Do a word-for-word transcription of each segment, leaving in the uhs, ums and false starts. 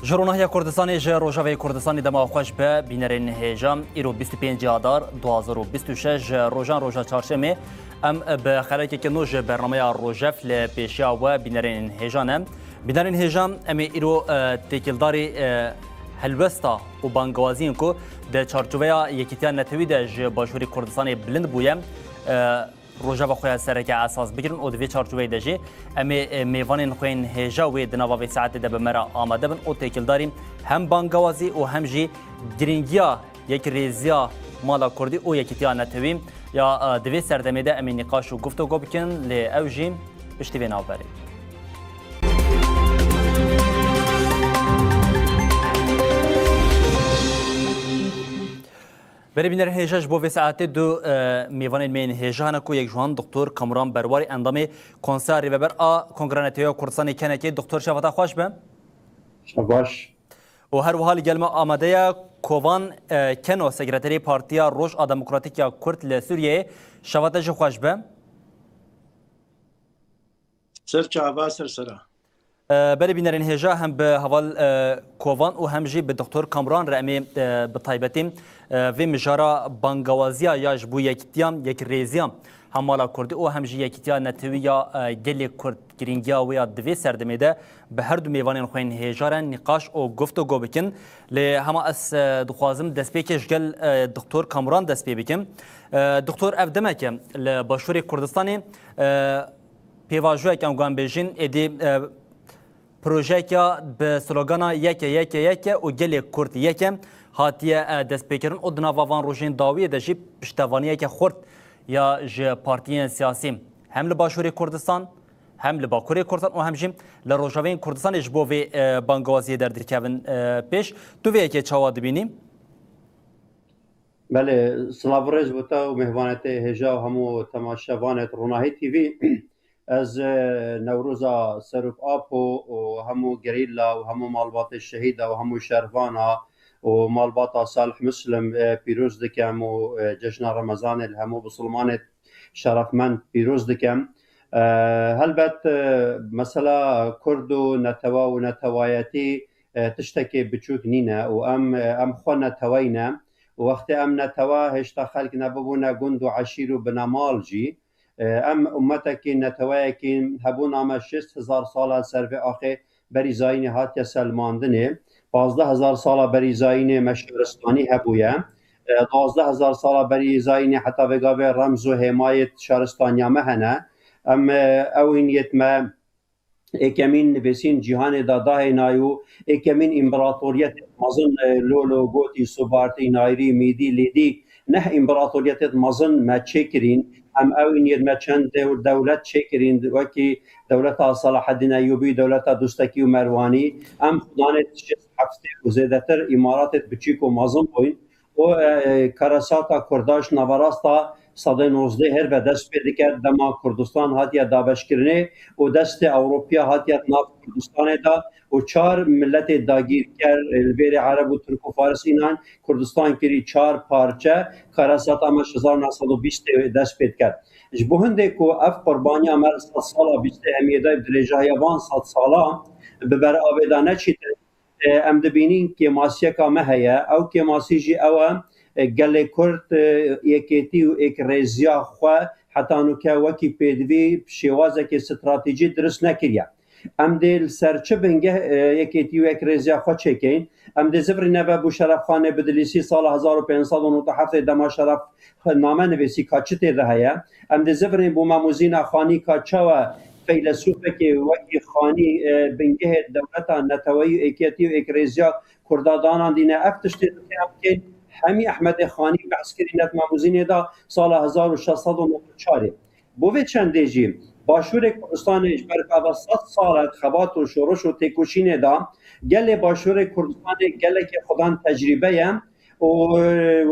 Ji Ronahiya Kurdistanê, ji Rojavayê Kurdistanê dema xweş be, bînerên hêja. Îro bîst û pênc Adar du hazar û bîst û şeş, rojan roja çarşemê, em bi xelekeke nû ji bernameya Rojev li pêşiya we bînerên hêja ne. Bînerên hêja, em ê îro, e, têkildarî, e, helwesta û bangewaziyên ku di çarçoveya Yekîtiya Netewî de ji Başûrê Kurdistanê bilind bûye, e, rojeva xwe ya sereke esas bigirin û di vê çarçoveyê de jî em ê, e, mêvanên xwe yên hêja wê di nava vê saetê de bi me re amade bin û têkildarî hem bangewazî û hem jî girîngiya yekrêziya mala kurdî û yekîtiya netewî ya, e, di vê serdemê de em ê nîqaş û guftego bikin, lê ew jî piştî vê navberê. Berê bînerên hêja, ji bo vê saetê du, e, mêvanên me yên hêja hene ku yek ji wan Doktor Kamuran Berwarî, endamê Konseya Rêveber a Kongreya Netewî ya Kurdistanê, kenekê. Doktor, şeva te xweş be. Şev baş. Û her wiha li gel me amade ye Kovan, e, Keno, Sekreterê Partiya Roj a Demokratîk ya Kurd li Sûriyeyê. Şeva te jî xweş be. Ser çava, ser sera. E, berê bînerên hêja, hem bi heval, e, Kovan û hem jî bi Doktor Kamran re em ê, e, bi taybetî, e, vê mijara bangawaziya ya ji bo yekîtiya, yekrêziya hem mala kurdî û hem jî yekîtiya netewî ya, e, gelê kurd, girîngiya wê ya di vê serdemê de bi her du mêvanên xwe yên hêja re nîqaş û guftego bikin. Lê hema ez, e, dixwazim destpêkê ji gel, e, Doktor Kamran dest pê bikim. E, Doktor, ev demeke li Başûrê Kurdistanê, e, pêvajoyek em guhan bêjin, êdî, e, projeyeke bi slogana Yeke, Yeke, Yeke û Gelê Kurd Yeke hatiye, e, destpêkirin û di nava van rojên dawiyê de jî piştevaniyeke xurt ya ji partiyên siyasî hem li Başûrê Kurdistan, hem li Bakurê Kurdistan û hem jî li Rojavayê Kurdistanê ji bo vê, e, bangawaziyê derdikevin, e, pêş. Tu vê yekê çawa dibînî? Belê, silav û rêz bo te û mêhvanê te hêja û hemû temaşevanê Ronahî T V. Ez, e, Newroza Serok Apo û hemû gerîla û hemû malbatê şehîda û hemû şervana û malbata Salih Muslim, e, pîroz dikem û, e, cejna Remezanê li hemû bisilmanê şerefmend pîroz dikem. E, helbet, e, mesela Kurd û netewa û netewayetî, e, tiştekê biçûk nîne û em, e, em xwe neteweyî ne û wextê em netewa hêşta xelk nebibûne gund û eşîr û binemal jî, e, em ummetekî, neteweyekî hebûna me şêst hezar sala ser vê axê berî zayînê hatiye selmandinê. Pazdeh hezar sala berî zayînê me şaristanî hebûye. E, duwazdeh hezar sala berî zayînê heta vê gavê remz û hêmayê şaristaniya me hene. Em, e, ewîn yêt me êkemîn nivîsîn cîhanê da dahênay û êkemîn împaratoriyetê mezin, e, Lolo, Gotî, Subartî, Nayrî, Mîdî, Lîdî, neh împaratoriyetê mezin me çêkirîn. Em ewîn yêt me çend dew-, dewlet çêkirîn, wekî dewleta Selahedîn Eyûbî, dewleta Dustekî û Merwanî. Em xudanê şêst heftê û zêdetir îmaratê biçîk û mezin bûyn. û, e, karesata Kurda ji naverasta sedê nozdeh her ve dest pê dike, dema Kurdistan hatiye dabeşkirinê û destê Ewropiya hatiye di nav Kurdistanê de û çar miletê dagîrker, e, li vêrê Ereb û Tirk û Faris înan Kurdistan kirî çar parçe, karesata me ji hezar neh sed û bîstê dest pê dike. Ji bo hindê ku ev qurbaniya me li sed sala bîstê hemiyê de dirêjahiya van sed sala bi ber avê de neçîtin, e, em dibînin kêmasiyeka me heye. Ew kêmasî jî ew e, e, gelê Kurd, e, yekêtî û êkrêziya xwe heta nûke wekî pêdivî şêwazekê stratejî dirust nekiriye. Em dê li ser çi bingeh, e, yekêtî û êkrêziya xwe çêkeyin? Em dê zivirîne ve bû Şeref Xanê Bidilîsî sala hezar û pênc sed û nod û heftê dema Şeref name nivîsî ka çi tê de heye. Em dê zivirîn bû Memûzîna Xanî ka çawa feylesûfekê wekî Xanî, e, bingehê dewleta neteweyî û êketî û êkrêziya Kurda danandîne. Ev tiştê dikê em tên hemî Ehmedê Xanî behs kirîne di Memûzînê de sala hezar û şeş sed û nod û çarê. Bo vê çendê jî Başûrê Kurdistanê ji ber ku eva sed sal e di xebat û şoreş û têkoşînê de, gelê Başûrê Kurdistanê gelekê xwedan tecrîbe ye û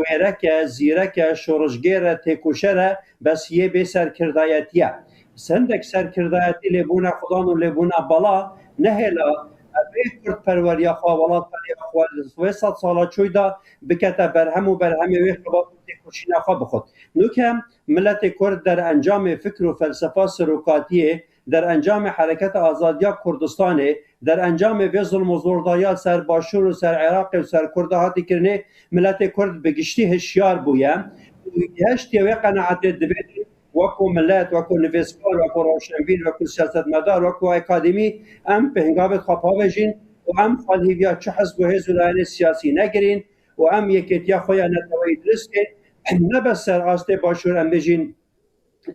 wêrek e, zîrek e, şoreşgêr e, têkoşer e, bes yê bê serkirdayetî ye. Hindek serkirdayetî lêbûne xudan û lêbûne bela nehêla vê kurdperweriya xwe, welatperiya xwe, wê sed sala çûyî de bikete berhem û berhemê wê xebat û têkoşîna xwe bixwit. Nûke miletê kurd derencamê fikr û felsefa serokatiyê derencamê Hereketa Azadiya Kurdistanê, derencamê vê zulm û zordariya ser Başûr û ser Iraqê û ser Kurda hatî kirinê, miletê Kurd bi giştî hişyar bûye. Û heştiye wê qenaetê divê wekû milet, wekû nivîskar, wekû rewşenbîr, wekû siyasetmedar, wekû akademî em pêngavê xwe pavêjîn û em xwe li hêviya çi hizb û hêz û layenê siyasî negirîn û em yekêtiya xwe ya neteweyî dirist kên. Ne bes ser astê Başûr em bêjîn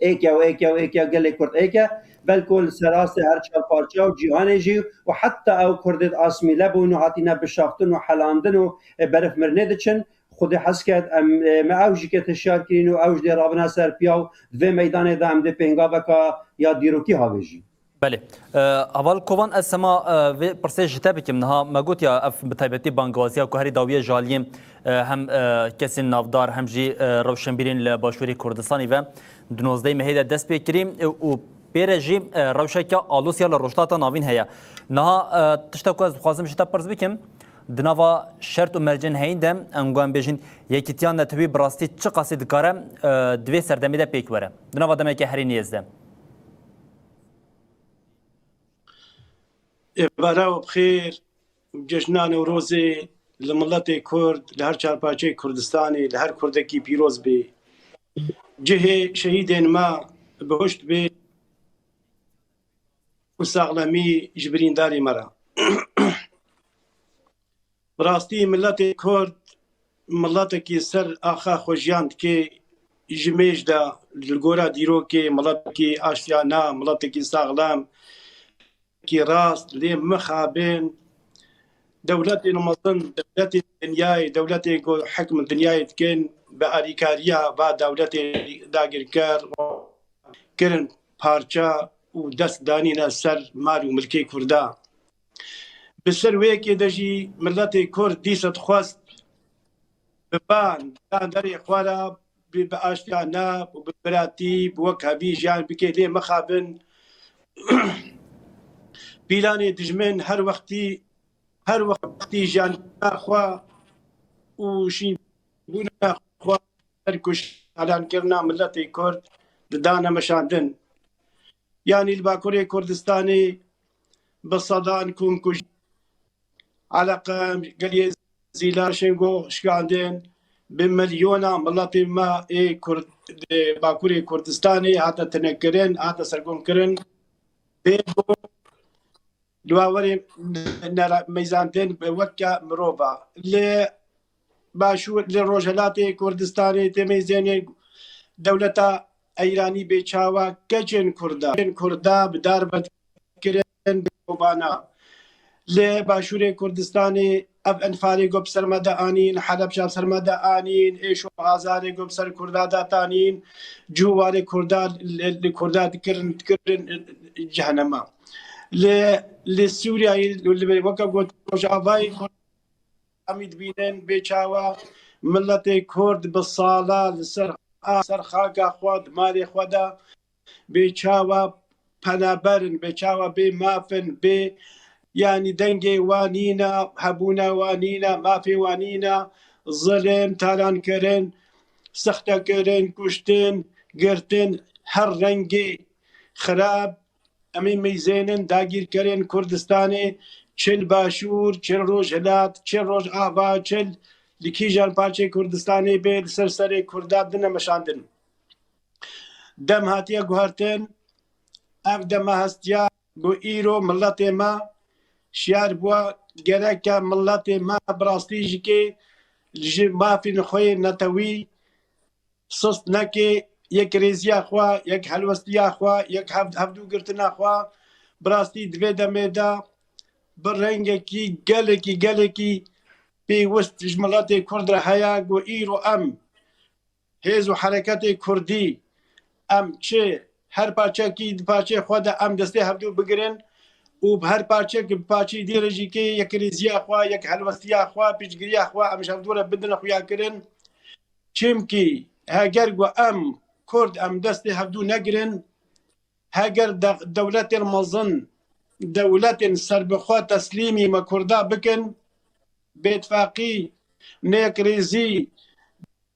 êk e û êk e û êk e, gelê Kurd êk e, belku li ser astê her çar parça û cîhanê jî û heta ew Kurdê di asmîle bûn û hatîne bişaftin û helandin û, e, berif mirinê diçin. Xwedê hez ket, em, e, me ew jî ket hişyar kirîn û ew ji dê rabine ser piya û di vê meydanê de em dê pêngaveka ya dîrokî havêjîn. Belê. E, Heval Kovan, ez sema, e, vê pirsê ji te bikim. Niha me gotiya ev bi taybetî bangwaziya ku herî dawiyê ji aliyê, e, hem, e, kesên navdar hem jî, e, rewşenbîrên li Başûrê Kurdistanê ve di nozdehê mehê de dest pê kirî, e, û pê re jî, e, rewşeke alosiya li Rojhilata Navîn heye. Niha, e, tişta ku ez dixwazim ji te pirs bikim, di nava şert û mercên heyîn de em gu em bêjin yekîtiya netewî bi rastî çi qasî dikare, e, di vê serdemê de pêk were? Di nava demeke herî nêz de. Êvara we bi xêr. Cejna Newrozê li miletê Kurd, li her çar parçeyê Kurdistanê, li her Kurdekî pîroz bê. Cihê şehîdên me bihuşt bê û saxlemî ji birîndarê me re. Bi rastî miletê Kurd miletekî ser axa xwe jiyan dike, ji mêj de li gora dîrokê miletekî aştiyane, miletekî saxlem, kî rast, lê mixabin dewletên mezin, dewletên dinyayê, dewletên ku hikm dinyayê dikin, bi alîkariya va dewletê dagirker kirin parça û dest danîne ser mal û milkê Kurda. Bi ser wê yekê de jî miletê Kurd dîsa dixwest bi van, bi van derê xwe re bi, bi aştiyane û bi biratî, bi wekhevî jiyan bike, lê mixabin pîlanê dijmin her wextî, her wextî jiyana xwe û şînbûna xwe ser kuş, alankirina miletê Kurd didane meşandin. Yanî li Bakurê Kurdistanê bi sedan komkuj, eleqe geliyê Zîlan Şêngo şikandin, bi milyona miletê me ê Kurd, ê Bakurê Kurdistanê hate tinekirin, hate sergomkirin. Bê li bawerê nera-, meyzandin bi weke mirova. Li Başûr, li Rojhelatê Kurdistanê tê meyzênê dewleta Eyranî bê çawa keçên Kurda, Kurda bi darbe kirin, bi kobana. Li Başûrê Kurdistanê ev enfalê ku bi ser me de anîn, Helebşa bi ser me de anîn, êş û azarê ku bi ser Kurda de tanîn, cûwarê Kurda li, li Kurda dikirin, dikirin cehenema. Li, li Sûriyeyê, li, weke got, Rojavayê Kurd, em ê dibînin bê çawa miletê Kurd bi sala li ser, ser xaka xwe, di malê xwe de bê çawa penaber in, bê çawa bê maf in, bê, yanî dengê wan nîne, hebûna wan nîne, mafê wan nîne, zilim, talankirin, sextekirin, kuştin, girtin, her rengê xirab, em ê meyzênin dagîrkerên Kurdistanê, çi li Başûr, çi li Rojhilat, çi li Rojava, çi li kîjan parçeyê Kurdistanê bê, li ser serê Kurda dine meşandin. Dem hatiye guhertin, ev dema hestiya ku îro miletê me şiyar bûye, gereke miletê me bi rastî jî kê ji mafên xwe yê netewî sist neke, yekrêziya xwe, yekhelwestiya xwe, yek hev-, hevdûgirtina xwe, bi rastî di vê demê de bi rengekî gelekî, gelekî pêwist ji miletê Kurd re heye ku îro em hêz û hereketê Kurdî, em çi her parçekî di parçeyê xwe de em destê hevdû bigirin û bi her parçek bi parçeyê dî re jî kê yekrêziya xwe, yekhelwestiya xwe, piştgiriya xwe em ji hevdû re bidin xuyakirin. Çimkî heger ku em Kurd em destê hevdû negirin, heger de-, dewletên mezin, dewletên serbixwe teslîmî me Kurda bikin, bêtifaqî, neyekrêzî,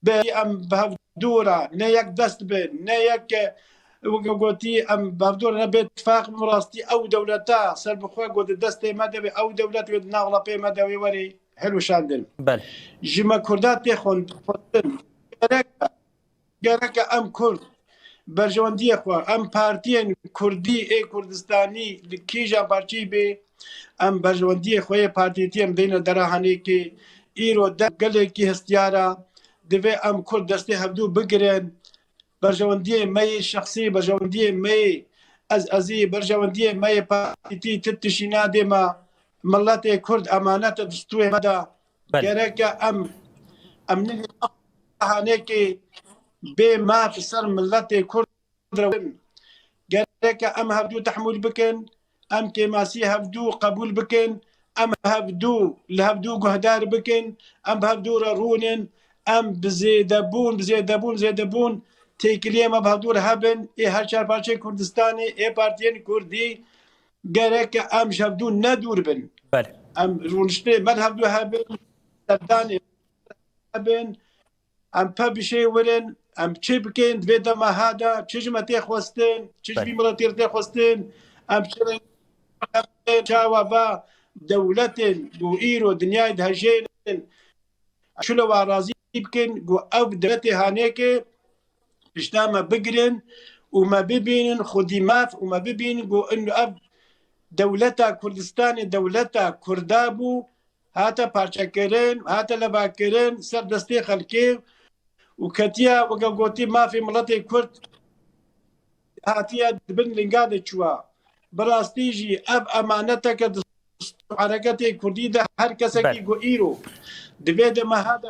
bi em bi hevdû re ne yek dest bin, ne yek Weke gotî, em bevdor ne bê tifaq, bi rastî ew dewleta serbixwe ku di destê me de bê, ew dewlet wê di nav lapê me de wê werê hilweşandin. Belê. Ji me Kurda tê xwend-, xwendin. Gerek, gereke em Kurd berjewendiyê xwe, em partiyên Kurdî ê Kurdistanî li kîjan parçeyî bê, em berjewendiyê xwe yê partîtiyê em deyne dera hanêkê. Îro de gelekî hestiyar e, divê em Kurd destê hevdû bigirin. Berjewendiyê me yê şexsî, berjewendiyê me yê ez ezî, berjewendiyê me yê partîtî ti tişî nadê me. Miletê Kurd emanet e di stûyê me de. Belê. Gereke em, em nehê hanekê bê maf ser miletê Kurd rewin. Gereke em hevdû tehmûl bikin, em kêmasî hevdû qebûl bikin, em hevdû li hevdû guhdar bikin, em bi hevdû re rûnin, em bi zêdebûn, bi zêdebûn, zêdebûn têkiliyê me bi hevdû re hebin, ê her çar parçeyê Kurdistanê, ê partiyên Kurdî, gereke em ji hevdû ne dûr bin. Belê. Em rûniştê me li hevdû hebin, serdanê hebin, em pe bişê wirin, em çi bikin, di vê dema ha de çi ji me tê xwestin, çi ji vî Belê. miletê re tê xwestin, em çi reng çawa va dewletên ku îro dinyayê dihejênin, çilo wa razî bikin ku ev dewletê hanêkê pişta me bigirin û me bibînin xwedî maf û me bibînin ku in ev dewleta Kurdistanê dewleta Kurda bû, hate parçekirin, hate levakirin, ser destê xelkê û ketiye, weke gotî, mafê miletê Kurd hatiye di bin linga de çûwa. Bi rastî jî ev emaneteke di hareketê Kurdî de her kesekî Belê. ku îro di vê dema ha de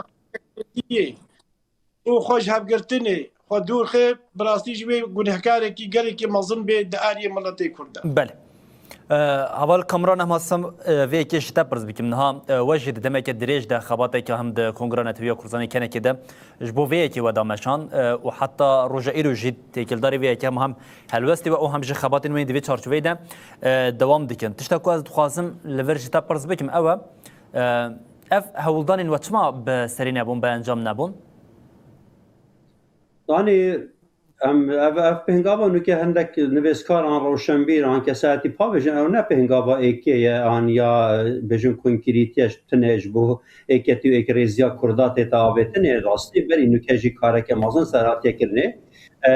û xwe ji hevgirtinê xwe dûr xê, bi rastî jî wê gunehkarekî gelekî mezin bê di aliyê miletê Kurd de. Belê. E, Heval Kamran, em hasem, e, vê yekê ji te pirs bikim. Niha, e, we jî di demeke dirêj de xebateke hem di Kongra Netewî ya Kurdistanê kenekê de ji bo vê yekê we dameşan, e, û heta roja îro jî têkildarî vê yekê hem, hem helwestê we û hem ji xebatên we yên di vê çarçoveyê de, e, dewam dikin. Tişta ku ez dixwazim li vir ji te pirs bikim ew e, e, ev hewldanên we çima bi serî nebûn, bi encam nebûn? Danî, em, ev, ev pêngava nûke hindek nivîskar an rewşenbîr an kesayetî pavêjin, ew ne pêngava êkê ye an ya, e, bêjin konkrîtî ye, tune ji bo êketî û êkrêziya Kurda tête avêtinê. Rastî berî nûke jî kareke mezin ser hatiye kirinê. E,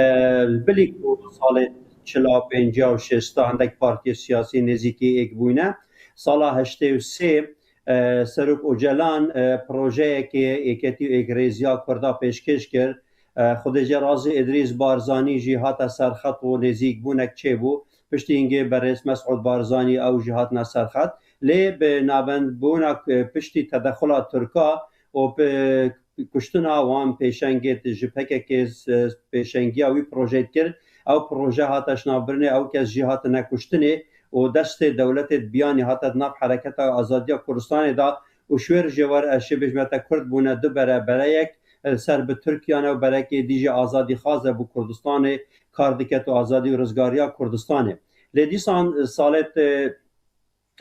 bilî ku salê çila, pêncî û şêsta hindek partiyê siyasî nêzîkî êk bûyne. Sala heştê û sê, e, Serok Ocalan, e, projeyekê êketî û êkrêziya Kurda pêşkêş kir. E, Xwedê jê razî, Îdrîs Barzanî jî hate serxet û nêzîkbûnek çêbû. Piştî hingê berêz Mesûd Barzanî ew jî hatine serxet. Lê bi navendbûna, e, piştî tedexula Tirka û bi kuştina wan pêşengê ji P K K s-, pêşengiya wî projeyê dikir. Ew proje hate şinavbirinê, ew kes jî hatine kuştinê û destê dewletê di biyanî hate di nav hereketa azadiya Kurdistanê de û ji wê re jê were ez şê bêjime te Kurd bûne du bere, bereyek li ser bi Tirkiyan e û berekê dî jî azadîxwaz e bo Kurdistanê kar diket û azadî û rizgariya Kurdistanê. Lê dîsan salê,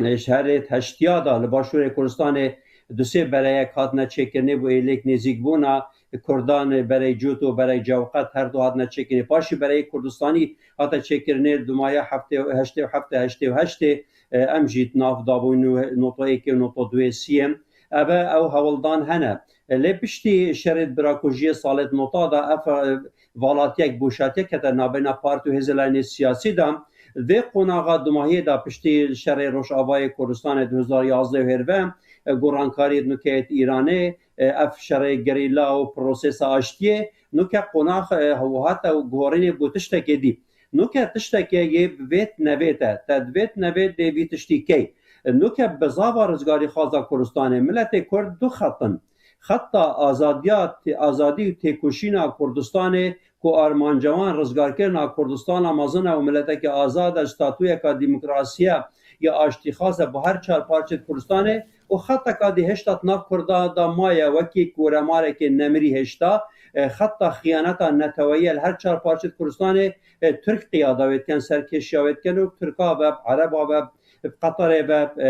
e, ji herê heştiya de li Başûrê Kurdistanê du sê bereyek hatine çêkirinê bo êlêk nêzîkbûna Kurdan, berey Cût û berey Cewqet her du hatine çêkirinê. Paşî bereyê Kurdistanî hate çêkirinê di maya heftê, heştê û heftê, heştê û heştê, e, em jî di nav dabûn û noto êkê û noto duê siyê. Ev e, ew hewldan hene. E, lê piştî şerê di birakujiyê salê di nota de ev, e, valatiyek boşatiye kete nabêna partî û hêzên siyasî de. Vê qonaxa dumahiyê de piştî şerê Rojavayê Kurdistanê du hezar yazdeh û hêrve, e, gorankariyê nûke yê Îranê, e, ev şerê gerîla û prosesa aştiyê, nûke qonax, e, hate û guhorînê bû tiştekê dî. Nûke tiştekê yê bi vêt nevêt e. Te di vêt nevêt dê vî tiştî key. E, nûke bi zava rizgarîxwaza Kurdistanê, miletê Kurd du xet in. Xeta azadiya, tê-, azadî û têkoşîna Kurdistanê ku armanca wan rizgarkirina Kurdistana mezin e û mileteke azad e, statuyeka demokrasî ye ya aştîxwaz e bo her çar parçeyê Kurdistanê û xeteka dî hêşta di nav Kurda de maye wekî koremareke nemirî hêşta, e, xeta xiyaneta neteweyî ye li her çar parçeyê Kurdistanê, e, Tirk qiyada wê dikin, serkêşiya wê dikin û Tirka be, Ereba be, bi Qeterê be, e,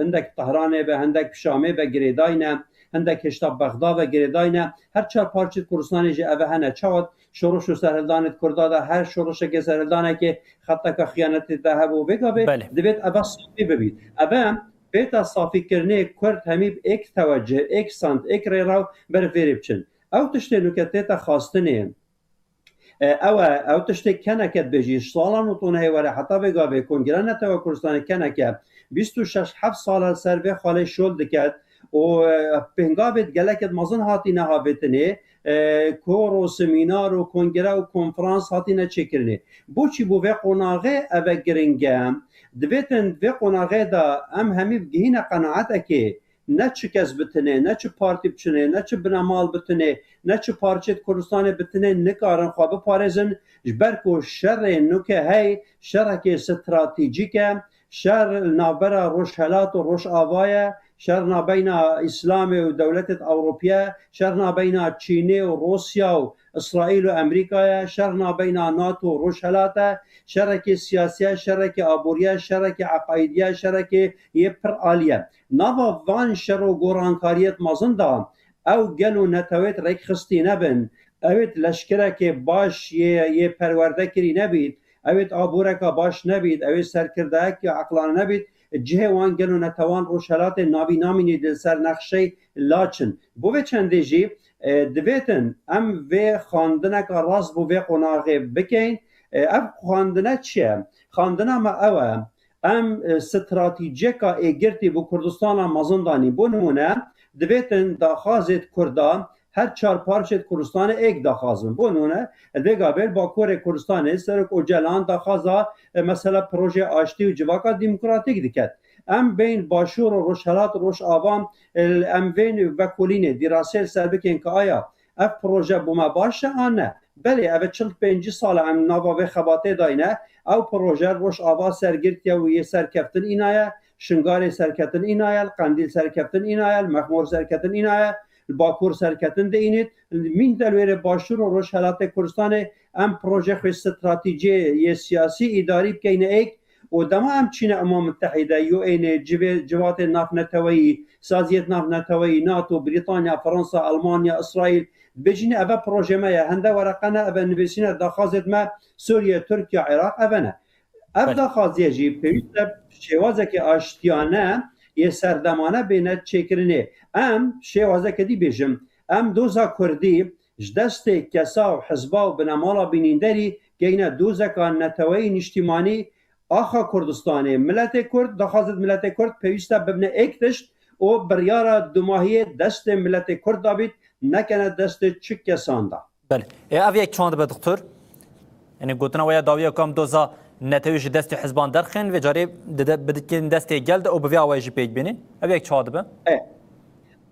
hindek Tehranê be, hindek bi Şamê be girêdayî ne, hindek hêşta Bexda ve girêdayî ne. Her çar parçeyê Kurdistanê jî eve hene. Çawa şoroş û serhildanê di Kurda de her şoroşekê serhildanekê xeteka xiyanetê de hebû. Vê gavê Belê. divêt eve safî bibît. Eve bêta safîkirinê Kurd hemî bi êk tewecih, êk sant, êk rêrew ber vêrê biçin. Ew tiştê nuke tête xastinê. E, ew e, ew tiştê keneke dibêjî, ji sala nod û nehê were heta vê gavê Kongra Netewe Kurdistanê keneke bîst û şeş heft sal e li ser vê xalê şol diket û, e, pêngavê gelekê mezin hatîne havêtinê, e, koro, semînar û kongre û konferans hatîne çêkirinê. Boçî bo vê qonaxê eve giring e? Divêtin vê qonaxê de em hemî bigihîne qenaetekê, ne çi kes bi tinê, ne çi partî bi tinê, ne çi binemal bi tinê, ne çi parçeyê Kurdistanê bi tinê nikarin xwe biparêzin, ji ber ku şerê nuke hey, şerekê stratejîk e, şer li navbera Rojhelat û Rojava ye, şer nabeyna Îslamê û dewletê Ewropî ye, şer nabeyna Çînê û Rûsya û Îsraîl û Amerîka ye, şer nabeyna NATO û Rojhelat e, şerekê siyasî ye, şerekê aborî ye, şerekê eqaîdî ye, şerekê yê pir alî ye. Nava van şer û gorankariyêt mezin de ew gel û netewêt rêkxistî nebin. Ewêt leşkerekê baş yê, yê perwerde kirî nebît, ewêt aboreka baş nebît, ewêt serkirdeyek ya eqlane nebît, cihê wan gel û netewan Rojhelatê navî namînî di ser nexşey laçin. Bo vê çendê jî, e, divêtin em vê xwendineka rast bo vê qonaxê bikeyn. E, ev xwendine çi ye? Xwendina me ew e. Em, e, stratejiyeka êgirtî bo Kurdistana mezin danîn. Bo nimûne, divêtin daxwazêt Kurda her çar parçêt Kurdistanê êk daxwaz bin. Bo nimûne, vê gavê li Bakurê Kurdistanê Serok Ocalan daxwaza, e, mesela proje aştî û civaka demokratîk diket. Em bên Başûr û Rojhelat, Rojava, e, em bên vekolînê, dîrasê li ser bikên ka aya ev proje bo me baş e an ne. Belê, ev e çil pêncî sal e em nava vê xebatê dayne. Ew proje Rojava sergirtiye û yê serkeftin înaye, Şingalê serketin înaye, li Qendîl serketin înaye, li Mexmor serketin înaye, li Bakur serketin diînît, li Mîndelwêrê Başûr û Rojhelatê Kurdistanê em proje xwe stratejiyê yê siyasî îdarî bikeyne êk û dema em çîne Umam Mitehîde, U N ê, civê, civatê navneteweyî, saziyêt navneteweyî, NATO, Brîtanya, Fransa, Almanya, Îsraîl, dibêjîne eve projê me ye, hende wereqe ne, eve nivîsîne daxwazêt me Sûriye, Tirkiye, Iraq, eve ne. Ev Belê. daxwaziye jî pêwîst e şêwazeke aştiyane yê serdemane bêne çêkirinê. Em şêwazeke dî bêjim, em doza Kurdî ji destê kesa û hizba û binemala bînînderî geyne dozeka neteweyî niştîmanî axa Kurdistanê. Miletê Kurd, daxwazêt miletê Kurd pêwîst e bibine êk tişt û biryara dumahiyê destê miletê Kurd dabît, nekene destê çi kesan da. Belê. Ê, ev yek çawa dibe, doktor? Yanî gotina we ya dawiya ku em doza netewî ji destê hizban derxin, vê carê dide-, bidikin destê gel de û bi vê awayê jî pêk bînin. Ev yek çawa dibe? E,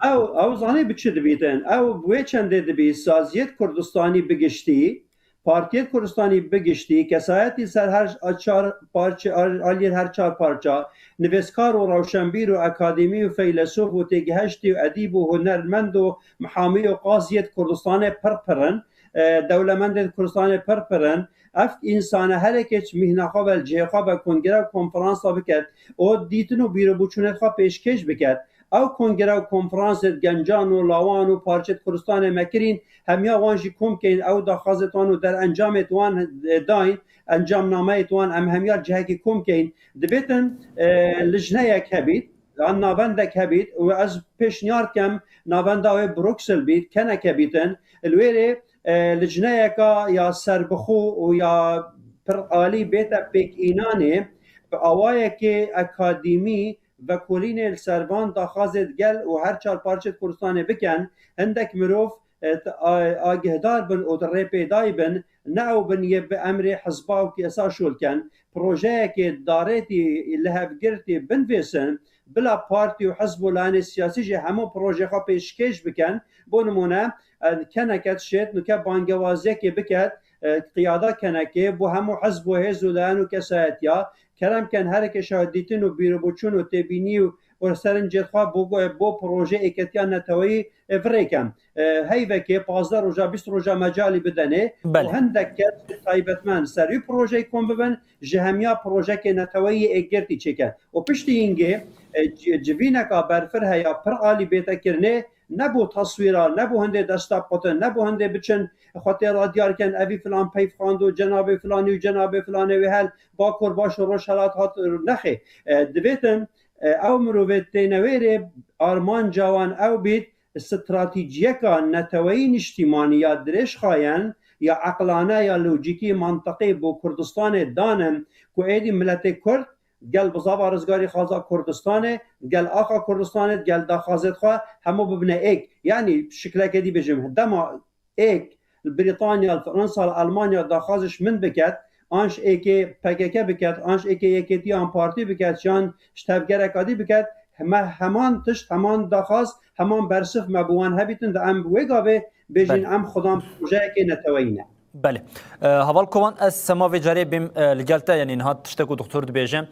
ew, ew zanî bi çi dibîtin? Ew wê çendê dibî saziyêt Kurdistanî bi giştî, partiyêt Kurdistanî bi giştî, kesayetî ser her çar parçe, aliyê her çar parça, nivîskar û rewşenbîr û akademî û feylesof û têgihiştî û edîb û hunermend û mihamî û qaziyêt Kurdistanê pir pir in, e, dewlemendên Kurdistanê pir pir in. Ev însane her yekê ji mîhna xwe ve li cihê xwe ve kongre û konferansa biket û dîtin û bîr û boçûnêt xwe pêşkêş biket. Ew kongre û konferansêt gencan û lawan û parçêt Kurdistanê me kirîn, hemiya wan jî kom keyn, ew daxwazêt wan û derencamêt wan, e, dayîn, encamnameyêt wan em hemiya cihekî kom keyn. Divêtin, e, lijneyek hebît, yan navendek hebît û ez pêşniyar dikem navenda wê Bruksel bît, keneke bîtin. Li wêrê, e, lijneyeka ya serbixwe û ya pir alî bête pêkînanê, bi awayekê akademî vekolînê li ser van daxwazêt gel û her çar parçêt Kurdistanê bikin, hindek mirov, e, t-, a-, agihdar bin û di rêpêdayî bin, ne ew bin yê bi emrê hizba û kesa şol ken, projeyekê darêtî lihevgirtî binvêsin, bila partî û hizb û layînê siyasî jî hemû projê xwe pêşkêş bikin. Bo nimûne, e, keneke dişêt nuke bangewaziyekê biket, e, qiyada kenekê bo hemû hizb û hêz û layan û kesayetiya, kerem ken hereke şahidîtin û bîr û boçûn û têbînî û, û serincêt xwe bo, bo projê êketiya neteweyî, e, virêken. E, heyvekê pazdeh roja, bîst roja mecalî bidenê Belê. û hindek kes taybetmend ser wî projeyê kom bibin, ji hemiya projekê neteweyî êkgirtî çêke. Û piştî hingê, e, ci-, civîneka berfireh ya pir alî bête kirinê, Nebû taswîra, nebû hindê desta qutin, nebû hindê biçin xwe tê radiyar ken, evî filan peyv xwando, cenabê filanî û cenabê filanê wê hel, Bakur baş û Rojhelat hat, nexê. E, divêtin, e, ew mirovê tê newêrê armanca wan ew bît, stratejiyeka neteweyî niştîmanî ya dirêjxayen, ya eqlane, ya lojîkî, mantiqî bo Kurdistanê danin ku êdî miletê Kurd gel bizava rizgarî xaza Kurdistanê, gel axa Kurdistanê, gel daxwazêt xwe hemû bibine êk. Yanî şikleke dî bêjim, dema êk li Brîtanya, li Fransa, li Elmanya daxwazê ji min biket, an ji êkê P K K biket, an ji êkê Yekêtiya Em Partî biket, yan ji tevgereka dî biket, me heman tişt, heman daxwaz, heman bersiv me bi wan hebîtin de em bi wê gavê bêjin Belê. em xudan projeyekê neteweyî ne. Belê. E, Heval Kovan, ez sema vê carê bêm, e, li gel te, yanî niha tiştek ku doktor dibêje,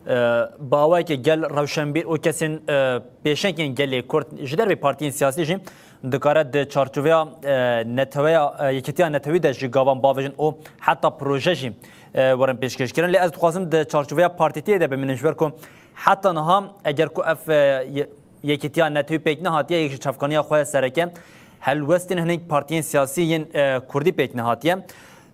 e, bi awayekê gel rewşenbîr û kesên, e, pêşengên gelê Kurd ji dervê partiyên siyasî jî dikare di çarçoveya, e, neteweya, e, yekîtiya netewî de ji gavan bavêjin û heta proje jî, e, werin pêşkêşkirin. Lê ez dixwazim di çarçoveya partîtiyê de bimînim, ji ber ku heta niha eger ku ev, e, ye-, yekîtiya netewî pêk nehatiye, yek ji çavkaniya xwe sereke helwestên hinek partiyên siyasî yên, e, kurdî pêk nehatiye.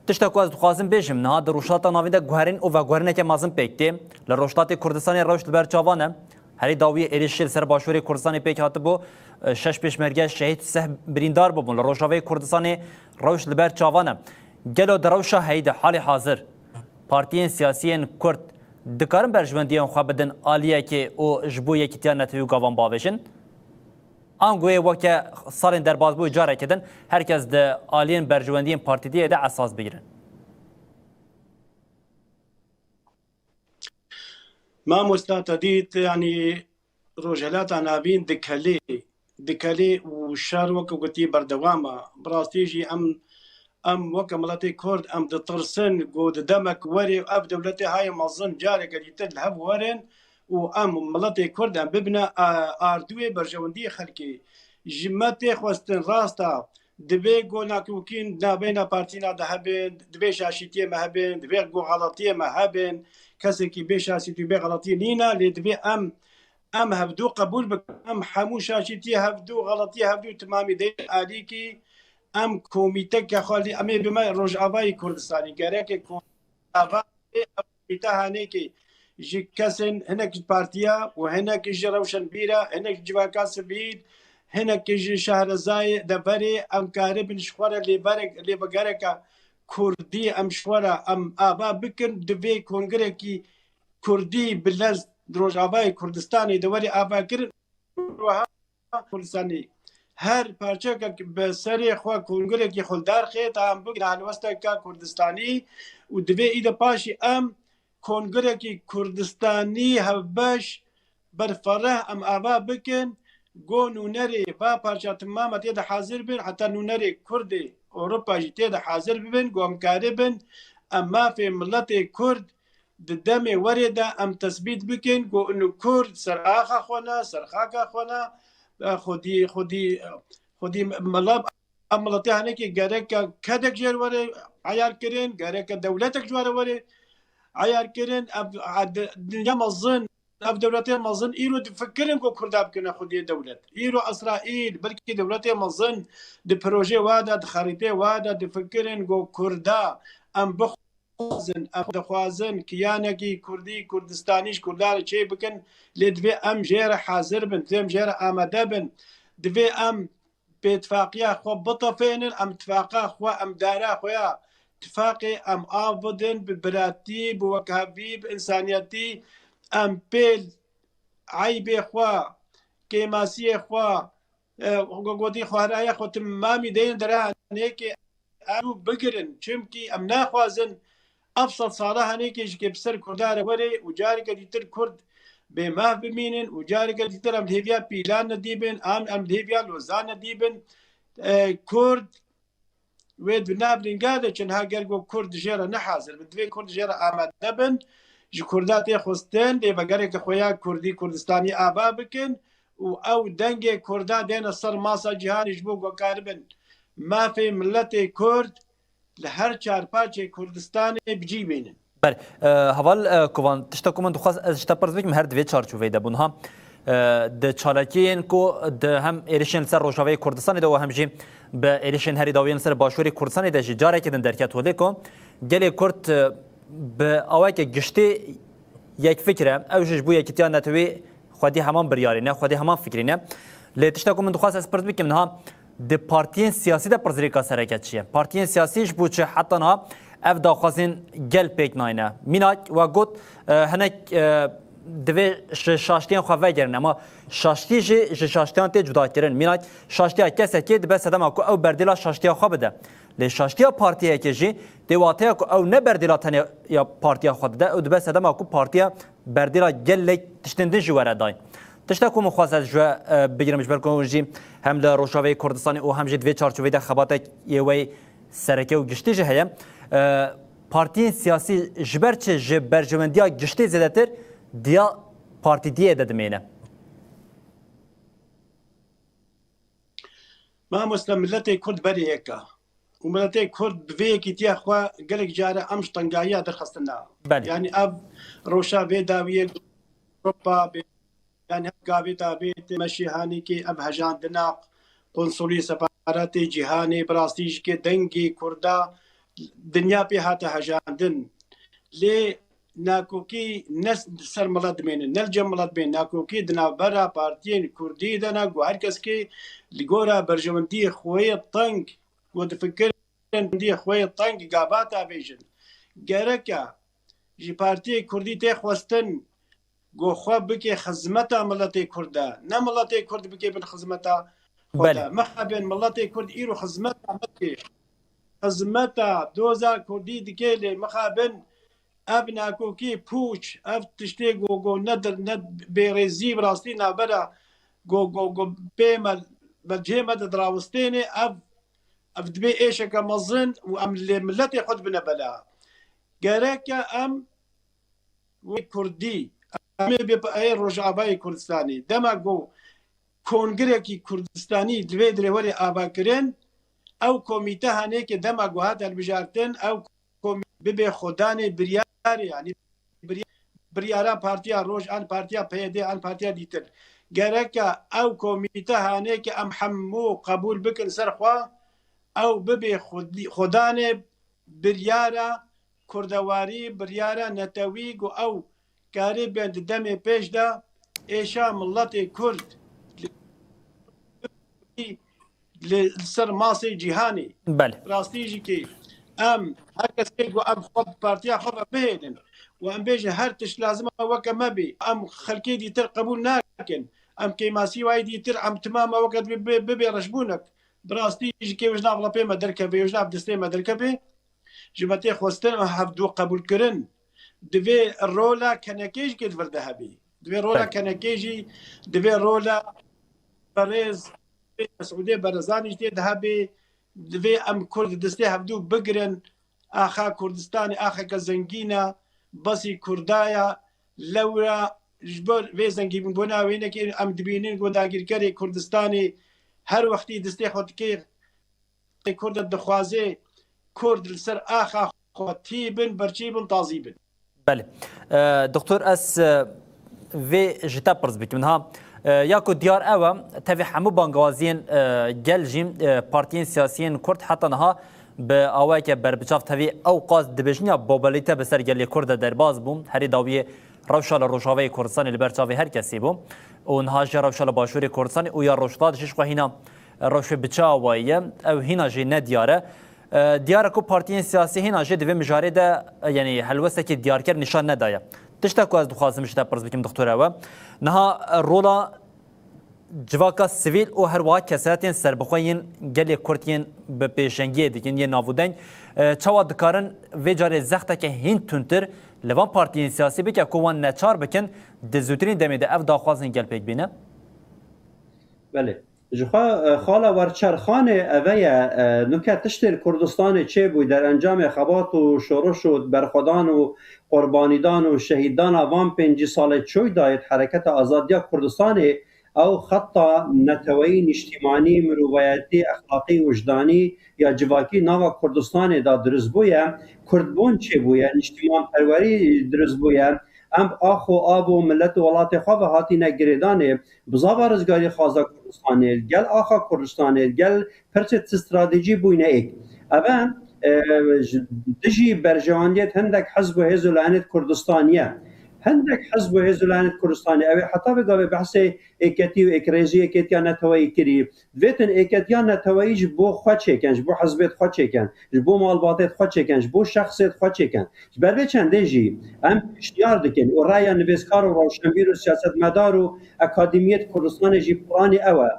Tişta ku ez dixwazim bêjim, niha di Rojhilata Navîn de guherîn û veguherîneke mezin pêk tê. Li Rojhilatê Kurdistanê rewş li ber çavan e. Herî dawiyê êrişê li ser başûrê Kurdistanê pêk hatibû, e, şeş pêşmerge şehîd, seh birîndar bûbûn. Li Rojavayê Kurdistanê rewş li ber çavan e. Gelo di rewşa heyî de halê hazir partiyên siyasî yên Kurd dikarin berjewendiyên xwe bidin aliyekê û ji bo yekîtiya netewî û gavan bavêjin? Ango yê weke salên derbasbûyî careke din her kes di aliyên berjewendiyên partîtiyê de esas bigirin? Mamosta, te dît, yanî Rojhilata Navîn dikelê, dikelê û şer weke gotî berdewam e. Bi rastî jî em, em weke miletê Kurd em ditirsin ku di demek werê ev dewletê hayê mezin careke dîtir li hev werin û em miletê Kurd em bibine, e, ardûyê berjewendiyê xelkê. Ji me tê xwestin rast e, divê ku nakokîn navbeyna partîna de hebin, divê şaşîtiyê me hebin, divê ku xeletiyê me hebin, kesekî bê şaşîtî û bê xeletiyê nîne, lê divê em, em hevdû qebûl bikin, em hemû şaşîtiyê hevdû, xeletiyê hevdû timamî de alîkî, em komîteke xwe lî, em ê bime Rojavayê Kurdistanê, gereke ko-, ava ê ev komîte hanekê ji kesên, hinek ji partiya û hinek ji rewşenbîra, hinek ji civaka sivîl, hinek ji şehrezayê deverê, em karibin ji xwe re lêverek, lêvegereke kurdî em ji xwe re em ava bikin, divê kongrekî kurdî bi lez di Rojavayê Kurdistanê de were avakirin. Wiha Kurdistanî her parçekek bi serê xwe kongrekî xwe li dar xê, ta em bigire helwesteke Kurdistanî û divê î de paşî em kongrekî Kurdistanî hevbeş berfereh em ava bikin, go nûnerê va parça timama tê de hazir bin, heta nûnerê Kurdê Ewropa jî tê de hazir bibin, go em karibin em mafê miletê Kurd di demê werê de em tesbît bikin ku inu Kurd ser axa xwe ne, ser xaka xwe ne, e, xwedî, xwedî, xwedî mela, em miletê henekê gereke kedek jê re were eyar kirin, gereke dewletek ji were were eyar kirin. Ev, e, di-, dinya mezin, ev dewletê mezin îro difikirin ku Kurda bikine xwediyê dewlet. Îro Îsraîl, belkî dewletê mezin di projê wa de, di xerîtê wa de difikirin ku Kurda em bix- dixwazin, em dixwazin kiyanekî Kurdî, Kurdistanî ji Kurdan re çê bikin, lê divê em jê re hazir bin, divê em jê re amade bin, divê em pêtifaqiya xwe bitefênin, em tifaqa xwe, em dara xwe ya tifaqê em av bidin, bi biratî, bi wekhevî, bi însaniyetî, em pêl eybê xwe, kêmasiyê xwe, e, go-, gotî xwe heraya xwe timamî deyên deranekê ew bigirin. Çimkî em naxwazin ev sed sala henekê ji kê bi ser Kurda re were û careke dîtir Kurd bêmaf bimînin û careke dîtir em li hêviya pîlan nedîbin, em, em li hêviya Lozan nedîbin. E, Kurd wê di nav lînga de çin ha ger ku Kurd jê re nehazir bin, divê Kurd jê re amade bin. Ji Kurda tê xwestin, lêvegereke xwe ya Kurdî, Kurdistanî ava bikin û ew dengê Kurda dêne ser masa cîhanê ji bo ku karibin mafê miletê Kurd li her çar parçeyê Kurdistanê bi cî bînin. Ber, e, Heval, e, Kovan, tişta ku min dixwest ez ji te pirs bikim, her di vê çarçoveyê de bûn ha. E, di çalakiyên ku di hem êrişên li ser Rojavayê Kurdistanê de û hem jî bi êrişên herî dawiyên li ser Başûrê Kurdistanê de jî carekê din derket holê ku gelê Kurd, e, bi awayeke giştî yekfikir e. Ew jî ji bo yekîtiya netewî xwedî heman biryarî ne, xwedî heman fikrî ne. Lê tişta ku min dixwest ez pirs bikim niha, di partiyên siyasî de pirsgirêka sereke çi ye? Partiyên siyasî ji bo çi heta niha ev daxwazên gel pêk nayne? Mînak we got, e, hinek, e, divê ji şaştiyan xwe vegerin, ama şaştî jî ji şaştiyan tê cudakirin. Mînak şaştiya kesekê dibe sedema ku ew berdêla şaştiya xwe bide. Lê şaştiya partiyekê jî tê wateya ku ew ne berdêla tenê ya partiya xwe dide, ew dibe sedema ku partiya berdêla gelek tiştên din jî were dayîn. Tişta ku min xwest ez ji we, e, bigirim, ji ber ku hûn jî hem li Rojavayê Kurdistanê û hem jî di vê çarçoveyê de xebatek yê we sereke û giştî jî heye. E, partiyên siyasî ji ber çi ji berjewendiya giştî zêdetir diya partîdiyê de dimêne? Mamoste, miletê Kurd berê yek e. Û miletê Kurd bi vê yekîtiya xwe gelek care em ji tengahiya derxistin na. Belê. Yanî ev rewşa vê dawiyê Ewropa bê, yanî ev gavê dawiyê tê meşî hanîkê ev hejandina konsolî sefaretê cîhanê bi rastî jî ke dengê Kurda dinya pê hate hejandin. Lê nakokî ne li ser milet dimêne, ne li cem milet dimêne. Nakokî di navbera partiyên Kurdî de ne, ku her kes kê li gora berjewendiyê xwe yê teng, ku difikirin berjewendiyê xwe yê teng gavata bêjin. Gereke ji partiyê Kurdî tê xwestin, ku xwe bike xizmeta miletê Kurd de, ne miletê Kurd bike bin xizmeta xwe de. Belê. Mixabin miletê Kurd îro xizmeta me dike. Xizmeta doza Kurdî dike, lê mixabin ev nakokî, pûç, ev tiştê ku, ku ne dir-, ne bêrêzî bi rastî navbera ku, ku, ku pê me, me cihê me de dirawistêne, ev, ev dibê êşeke mezin û em lê miletê xwe dibine bela. Gereke em wê Kurdî, em ê bê ê Rojavayê Kurdistanê. Dema ku kongrekî Kurdistanî divê dirê were avakirin, ew komîte hanê ke dema ku hat hilbijartin, ew komîte bibe xwedanê biryarê, yanî birya-, biryara Partiya Roj, an Partiya P Y D, an partiya dîtir. Gereke ew komîte hanê ke em hemû qebûl bikin ser xwe, ew bibe xwedî-, xwedanê biryara kurdewarî, biryara netewî ku ew karî bên di demê pêş de êşa miletê Kurd li, li ser masê cîhanê. Belê. Rastî jî kê em her kesê ku em xwe bi partiya xwe ve bihêlin û em bêjin her tişt lazim e weke me bê, em xelkê dîtir qebûl nakin. Em kêmasî wayî dîtir, em timam e weke dibê, bê, bibê reşbûnek. Bi rastî jî kê ji nav lepê me derkeve, ji nav destê me derkeve. Ji me tê xwestin hevdû qebûlkirin. Divê rola kenekê jî kê di vir de hebê. Divê rola Belê. kenekê jî, divê rola berêz Mesûdê Berezanî jî tê de hebê. Divê em Kurd destê hevdû bigirin. Axa Kurdistanê axeke zengîn e, besî Kurda ye. Lewra ji bo vê zengînbûna wê nekê em dibînin ku dagîrkerê Kurdistanê her wextî destê xwe dikê Kurd dixwaze Kurd li ser axa xwe tî bin, berçî bin, tazî bin. Belê. E, Doktor, ez, e, vê ji te pirs bikim. Niha, e, ya ku diyar ew e, tevî hemû bangewaziyên, e, gel jî, e, partiyên siyasiyên Kurd heta niha bi awayeke berbiçav tevî ew qas dibêjin ya bobalîte bi ser gelê Kurd de derbas bû. Herî dawiyê rewşa li Rojavayê Kurdistanê li ber çavê her kesî bû. Û niha jî rewşa li Başûrê Kurdistanê û ya Rojhilat jî ji xwe hîna rewşê bi çi awayî ye, ew hîna jî ne diyar e. E, diyar e ku partiyên siyasî hîna jî di vê mijarê de, e, yanî helwestekî diyarker nîşan nedaye. Tişta ku ez dixwazim ji te pirs bikim, doktor, ew e. Niha, e, rola civaka sivîl û her wiha kesayetên serbixwe yên gelê Kurd yên bi pêşengiyê digin, yên navûdeng, e, çawa dikarin vê carê zexteke hîn tundtir li van partiyên siyasî bike ku wan neçar bikin di zûtirîn demê de ev daxwazên gel pêk bîne? Belê. Ji xwe, e, xala Werçerxanê eve ye, e, nuke tiştên Kurdistanê çêbû, derencamê xebat û şoreş û berxwedan û qurbanîdan û şehîddana van pêncî salê Çoydayê di Hereketa Azadiya Kurdistanê, ew xeta neteweyî, niştîmanî, mirovayetî, exlaqî, wijdanî ya civakî nava Kurdistanê de dirust bûye, Kurdbûn çêbûye, niştîmanperwerî dirust bûye, Em bi ax û av û milet û welatê xwe ve hatîne girêdanê, bi zava rizgarî xwaza Kurdistanê, li gel axa Kurdistanê, li gel pirsê stratejî bûyne êk. Ev e, ji dijî berjewendiyê hindek hizb û hêz û layenê Kurdistanê ye. Hindek hizb û hêz û layenê Kurdistanê, ew ê heta vê gavê behsê êketî û êkrêzî, êketiya neteweyî kirî. Divêtin êketiya neteweyî ji bo xwe çêkin, ji bo hizbê xwe çêkin, ji bo malbatê xwe çêkin, ji bo şexsê xwe çêkin. Ji ber vê çendê jî em piştiyar dikin û raya nivîskar û rewşenbîr û siyasetmedar û akademiyê Kurdistanê jî piranî ew e.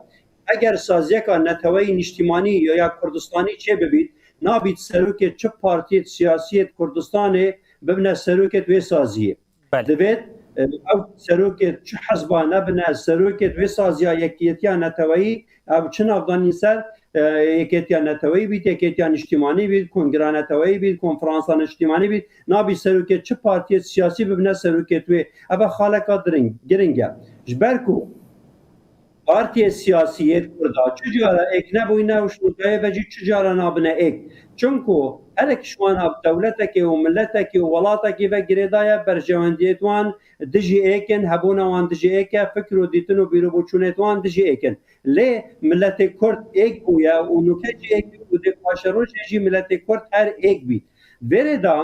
Eger saziyeka neteweyî niştimanî ya, ya Kurdistanî çêbibît, nabît serokê çi partiyê siyasiyê Kurdistanê bibine serokê wê saziyê. Belê. Divêt, e, ew serokê çi hizba nebine serokê wê saziya yekiyetiya neteweyî, ew çi navdanî ser, e, yekiyetiya neteweyî bît, yekiyetiya niştimanî bît, kongira neteweyî bît, konferansa niştimanî bît, nabît serokê çi partiyê siyasî bibine serokê wê. Ev xaleka diring-, giring e. Ji ber ku partiyê siyasî yê Kurda çi cara êk nebûyne û şûndeya ve jî çi cara nabine êk. Çimku herek ji wan ev dewletekê û miletekê û welatekê ve girêdaye, berjewendiyê wan dijî êk in, hebûna wan dijî êk e, fikr û dîtin û bîr û boçûnê wan dijî êk in. Lê miletê Kurd êk bûye û nûke jî êk bû û dê paşerojê jî miletê Kurd her êk bît. Vêrê de,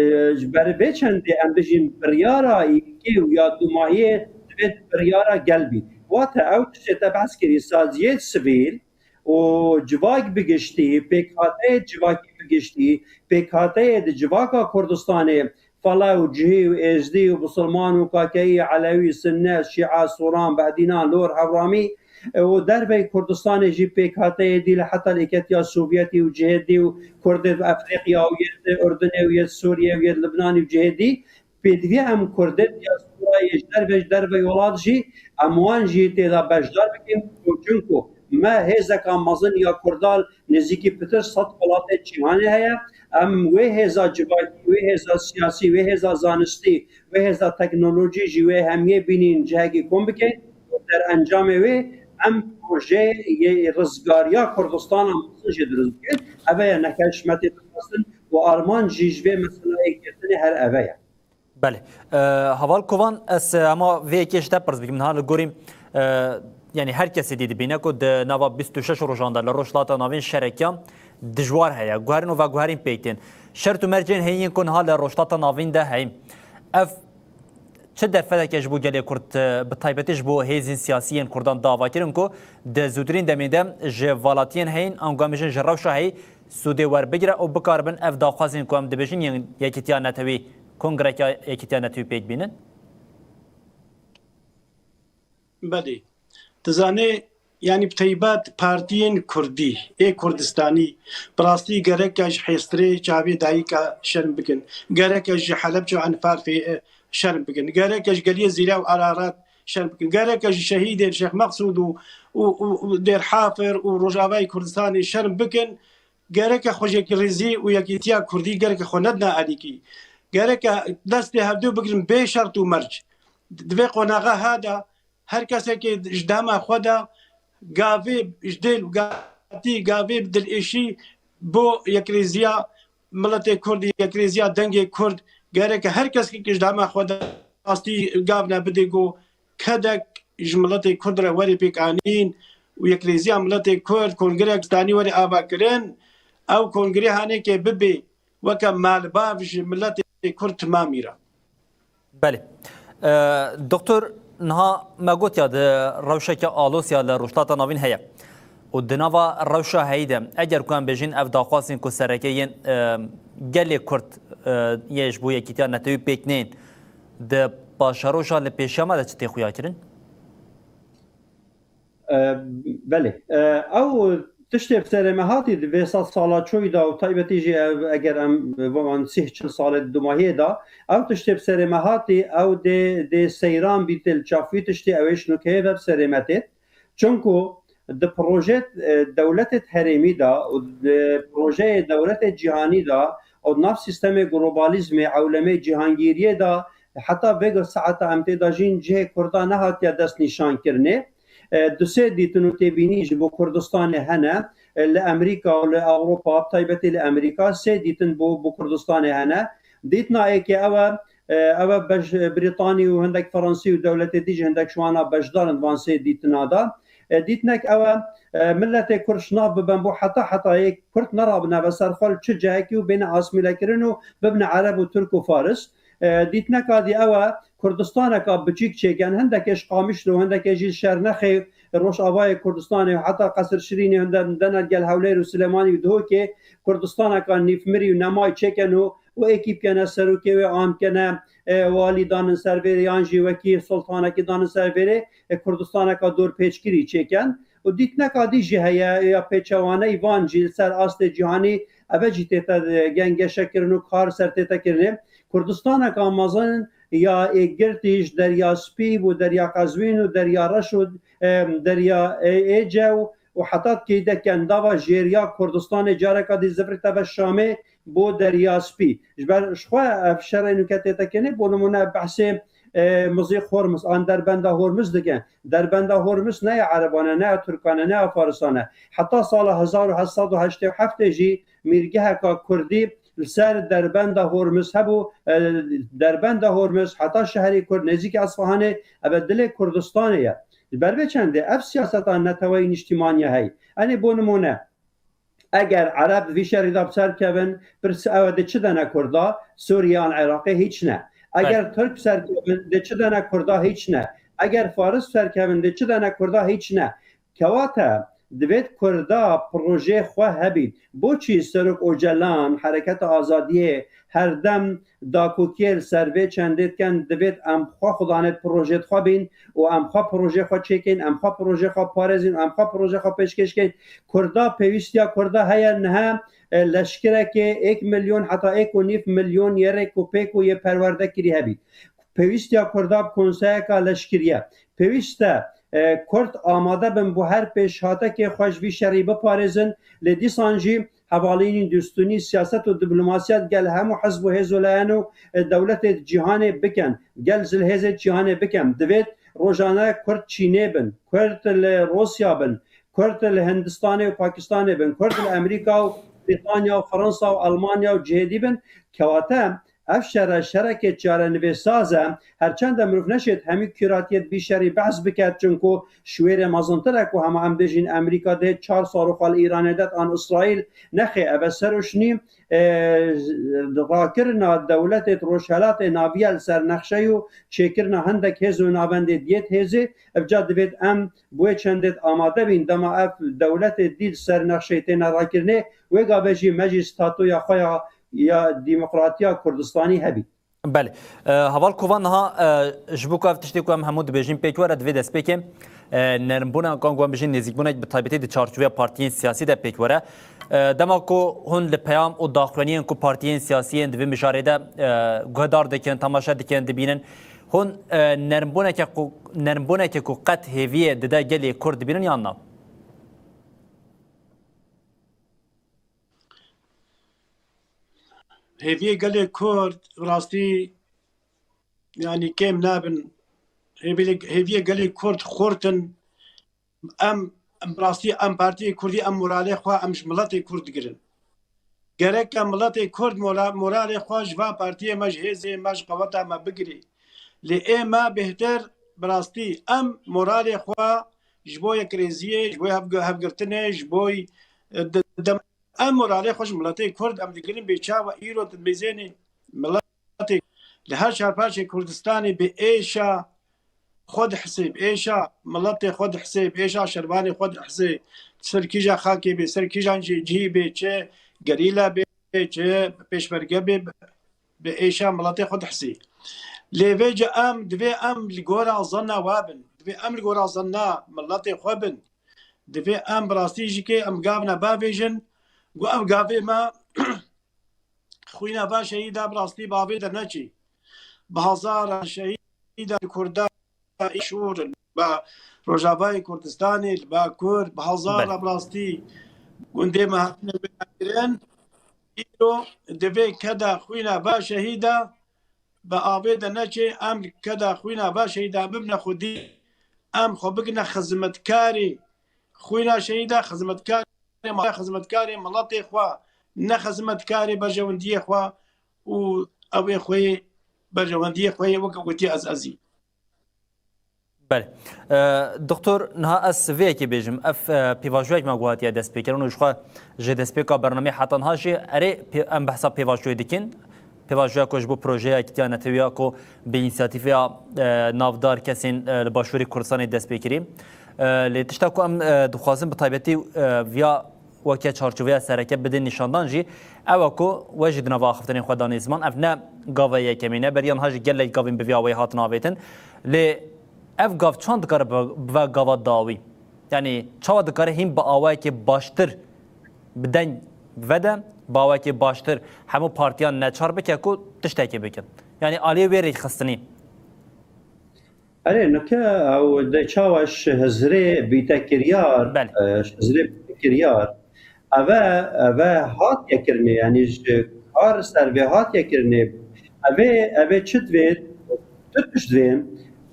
e, ji ber vê çendê em bijîn biryara yekê û ya dumahiyê divêt biryara gel bît. Wate ew tiştê te behs kirî, saziyê sivîl û civak bi giştî, pêkhateyê civakî bi giştî, pêkhateyê di civaka Kurdistanê, Felew, Cihî û Êzdî û Bisilman û Kakeyî, Elewî, Sinne, Şîa, Soran, Behdînan, Lor, Hewramî, û derveyî Kurdistanê jî pêkhateyê dî li heta li Êketiya Sovyetî û cihê dî û Kurdê Efrîqya û yê di Urdunê û yê Sûriyê û yê Libnanê û cihê dî, pêdivî em Kurdê diyasporayê ji derve, ji derveyî welat jî em wan jî tê de beşdar bikin. Çunku me hêzeka mezin ya Kurdan nêzîkî pitir sed welatê cîhanê heye. Em wê hêza civakî, wê hêza siyasî, wê hêza zanistî, wê hêza teknolojî jî wê hemiyê bînîn cihekî kom bikin û derencamê wê em projeyê rizgariya Kurdistana mezin jê dirust bikin. Ev e neke ji me tê dixwestin û armanc jî ji vê meseleyê girtinê her ev e. Belê. E, Heval Kovan, ez, e, hema vê yekê ji te pirs bikim. Niha li gorî, e, yanî her kesê dî dibîne ku di nava bîst û şeş rojan de li Rojhilata Navîn şerekiya dijwar heye. Guherîn û veguherîn pêk tên. Şert û mercên heyî yên ku niha li Rojhilata Navîn de heyî. Ev çi derfeteke ji bo gelê Kurd, e, bi taybetî ji bo hêzên siyasî yên Kurdan dava kirin ku di zûdirîn demê de ji valatiyên heyîn, ango em bêjin ji rewşa heyî sûdê werbigire û bikaribin ev daxwazên ku em dibêjin yên Yekîtiya Netewî, Kongreke Yekîtiya Netewî pêk bînin? Belê. Dizanê, yanî bi taybet partiyên kurdî, ê Kurdistanî, bi rastî gereke ji Hêstirê çavê dayika şerm bikin. Gereke ji Helebce Enfal fê-, şerm bikin. Gereke ji geliyê Zîra û Ararat şerm bikin. Gereke ji şehîdên Şêx Meqsûd û, û, û, û Dêr Hafir û Rojavayê Kurdistanê şerm bikin. Gereke xwe yekîrêzî û yekîtiya kurdî gereke xwe nedina alîkî. Gereke destê hevdû bigirin bê şert û merc. Di vê qonaxa ha de her kesekê ji dema xwe de gavê ji dil û gatî gavê bi dilêşî bo yekrêziya miletê Kurd, yekrêziya dengê Kurd, gereke her kesekê ji dema xwe de rastî gav nebidê ku kedek ji miletê Kurd re werê pêk anîn û yekrêziya miletê Kurd, kongreyek stanî werê avakirin, ew kongrê hanê ke bibê weke malbav ji miletê Kurd timamî re. Belê. E, Doktor, niha me gotiya di rewşeke alosiya li Rojhilata Navîn heye. Û di nava rewşa heyî de, eger ku em bêjin ev daxwazên ku sereke yên, e, gelê Kurd, e, yê ji bo yekîtiya netewî pêk nên, di paşeroja li pêşiya me de çi tê xuya kirin? E, belê. E, ew tiştê bi serê me hatî di vê sed sala çoyî de û taybetî jî ev, eger em van sîh çil salê di dumahiyê de, ew tiştê bi serê me hatî, ew dê, dê seyran bîtê li çav wî tiştê, ew ê ji nûkeyê ve bi serê me tê. Çunku di projeyê, e, dewletê herêmî de û di projeyê dewletê cîhanî de û di nav sîstemê globalîzmê, ewlemê cîhangîriyê de heta vêga saeta em tê de jîn cihê Kurda nehatiye destnîşankirinê. E, du sê dîtin û têbînî ji bo Kurdistanê hene. E, li Amerîka û li Ewropa, bi taybetî li Amerîka, sê dîtin bo, bo Kurdistanê hene. Dîtina êkê ew e, E, ew e bej-, Brîtanî û hindek Fransî û dewletê dî jî hindek ji wana beşdar in van sê dîtina de. E, dîtinek ew e, e, miletê Kurd ji nav bibin bo heta heta yê Kurd nerabine ve ser xwe li çi cihekî û bêne asmîlekirin û bibine Ereb û Tirk û Faris. E, dîtineka dî ew e, Kurdistaneka biçîk çêken, hindekê ji Qamişlo, hindekê jî li Şernexê, Rojavayê Kurdistanê û heta Qesir Şirînê, hinde, hindena gel Hewlêr û Silêmanî û Duhokê, Kurdistaneka nîvmirî û nemayî çêken û, û êkî bikene serokê wê, an bikene, e, walî danin ser vêrê, yan jî wekî sultanekî danin ser vêrê, e, Kurdistaneka dorpêçkirî çêken. Û dîtineka dî jî heye, ya pêçewaneyî van jî li ser astê cîhanî, eve jî tête, e, gengeşekirin û kar ser tête kirinê. Kurdistaneka mezin ya êgirtî ji Derya Spî bo Derya Qezwîn û Derya Reş û, e, Derya, e, Êcew û heta dikeyde kendava jêriya Kurdistanê careka dî zivirîte ve Şamê bo Derya Spî. Ji ber ji xwe ev şerê nûke tête kirinê, bo nimûne behsê, e, Mizîq Hormuz an Derbenda Hormuz dikin. Derbenda Hormuz ne ya Ereban e, ne ya Tirkan e, ne ya Farisan e. Heta sala hezar û heşt sed û heştê û heftê jî mîrgeheka Kurdî li ser Derbenda Hormuz hebû. E, Derbenda Hormuz heta şeherê Kurd nêzîkî Esfahanê, ev e dilê Kurdistanê ye. Ji ber vê çendê ev siyaseta neteweyî niştîmaniya heyî. Enê bo nimûne, eger Ereb di vî şerî de bi ser kevin, pirs ew e, dê çi dene Kurda? Sûriye an Iraqê hîç ne. Eger Tirk bi ser kevin, dê çi dene Kurda? Hîç ne. Eger Faris bi ser kevin, dê çi dene Kurda? Hîç ne. Kewate, divêt Kurda projeyê xwe hebî. Boçî Serok Ocalan, Hereketa Azadiyê, herdem dakokiyê li ser vê çendê dikin, divêt em xwe xudanêt projeyê xwe bîn û em xwe projeyê xwe çêkin, em xwe projeyê xwe parêzin, em xwe projeyê xwe pêşkêş kin. Kurda, pêwîstiya Kurda heye niha, e, leşkirekê êk milyon heta êk û nîv milyon yê rêk û pêk û yê perwerde kirî hebî. Pêwîstiya Kurda bi konseyeka leşkirî ye. Pêwîst e, e, Kurd amade bin bo her pêşhatekê xwe ji vî şerî biparêzin, lê dîsan jî hevalînî, dostûnî, siyaset û diplomasiya digel hemû hizb û hêz û layan û, e, dewletê cîhanê bikin, gel ji li hêzê cîhanê bikin. Divêt rojane Kurd Çînê bin, Kurd li Rûsya bin, Kurd li Hindistanê û Pakistanê bin, Kurd li Amerîka û Brîtanya û Fransa û Almanya û cihêdî bin. Kewate, ev şere şereke çarenivêsaz e. Herçende mirov neşêt hemî kûratiyê di vî şerî behs biket, çunku şwêrê mezintir e ku hema em bêjin Amerîka dê çar sal û xal Îranê det an Îsraîl. Nexê, ev e serûşnî, e, rakirina dewletê di Rojhelatê Navî ye li ser nexşeyê û çêkirina hindek hêz û navendê diyêt hêzê. Evca divêt em bi wê çendêt amade bîn, dema ev dewletê dî li ser nexşeyê têne rakirinê, wê gavê jî me jî statuya xwe ya ya demokratiya Kurdistanî hebî. Belê. E, Heval Kovan, niha, e, ji bo ku ev tiştê ku em hemû dibêjin pêk were, divê destpêkê, e, nermbûna, kan ku em bijîn nêzîkbûnek bi taybetî di çarçoveya partiyên siyasî de pêk were. E, dema ku hûn li peyam û daxuyaniyên ku partiyên siyasî yên di vê mijarê de, e, guhdar dikin, temaşe dikin, dibînin, hûn, e, nermbûneke ku, nermbûneke ku qet hêviyê dide gelê Kurd dibînin yan na? Hêviyê gelê Kurd, rastî, yanî kêm nabin. Hêviyê, hêviyê gelê Kurd xurt in. Em, em rastî, em partiyê Kurdî, em moralê xwe, em ji miletê Kurd digirin. Gerek e miletê Kurd mora-, moralê xwe ji va partiyê me, ji hêzê me, ji qeweta me bigirê. Lê ê me bêhtir, bi rastî, em moralê xwe ji bo yekrêziyê, ji bo hevgi-, hevgirtinê, ji bo, e, de-, dem-, Em moralê xwe ji miletê Kurd em digirin bê çawa îro di mêzênê miletê li her çar parçeyê Kurdistanê bi êşa xwe dihisê, bi êşa miletê xwe dihisê, bi êşa şervanê xwe dihisê, ser kîja xakê bê, ser kîjan jî cihî bê, çi gerîla bê, çi pêşmerge bê, bi êşa miletê xwe dihisê. Lê vêca em, divê em li gora zanna we bin, divê em li gora zanna miletê xwe bin. Divê em bi rastî jî kê em gavna bavêjin, ku ev gavê me xwîna va şehîda bi rastî bavê de neçî. Bi hezara şehîda Kurda şûr, ba Rojavayê Kurdistanê, li Bakur, bi hezara Belê. bi rastî gundê me hatine wênekirin. Îro divê keda xwîna va şehîda bi avê de neçê, em keda xwîna va şehîda bibine xwedî, em xwe bikine xizmetkarê xwîna şehîda, xizmetkarê mala, xizmetkarê miletê xwe, ne xizmetkarê berjewendiyê xwe û ew ê xwê berjewendiyê xwe yê weke gotiye ez ezî. Belê. E, Doktor, niha ez vê yekê bêjim. Ev, e, pêvajoyek me ku hatiye destpêkirin û ji xwe ji destpêka bernameyê heta niha jî erê pê-, em behsa pêvajoyê dikin. Pêvajoya ku ji bo projeya Yekîtiya Netewî ya ku bi însiyatîfeya, e, navdar kesên, e, li Başûrê Kurdistanê dest pê kirî. E, lê tişta ku em, e, dixwazin bi taybetî, e, viya weke çarçoveya sereke bidin nîşandan jî, ew e ku we jî di nava axiftinên xwe danê ziman, ev ne gava yekemîn e, beriya niha jî gelek gavên bi vî awayî hatin avêtin. Lê ev gav çand dikare bi-, bibe gava dawî? Yanî çawa dikare hîn bi awayekê baştir, bi deng vede, bi awayekê baştir hemû partiyan neçar bike ku tiştekê bikin? Yanî aliyê wê rêkxistinî. Erê, nike ew de çawa ji hizrê bîte kiryar, Belê. e, ji hizrê bîte kiryar. Eve, eve hatiye kirinê, yanî ji kar ser vê hatiye kirinê. Evê, evê çi divê, tu tişt divê,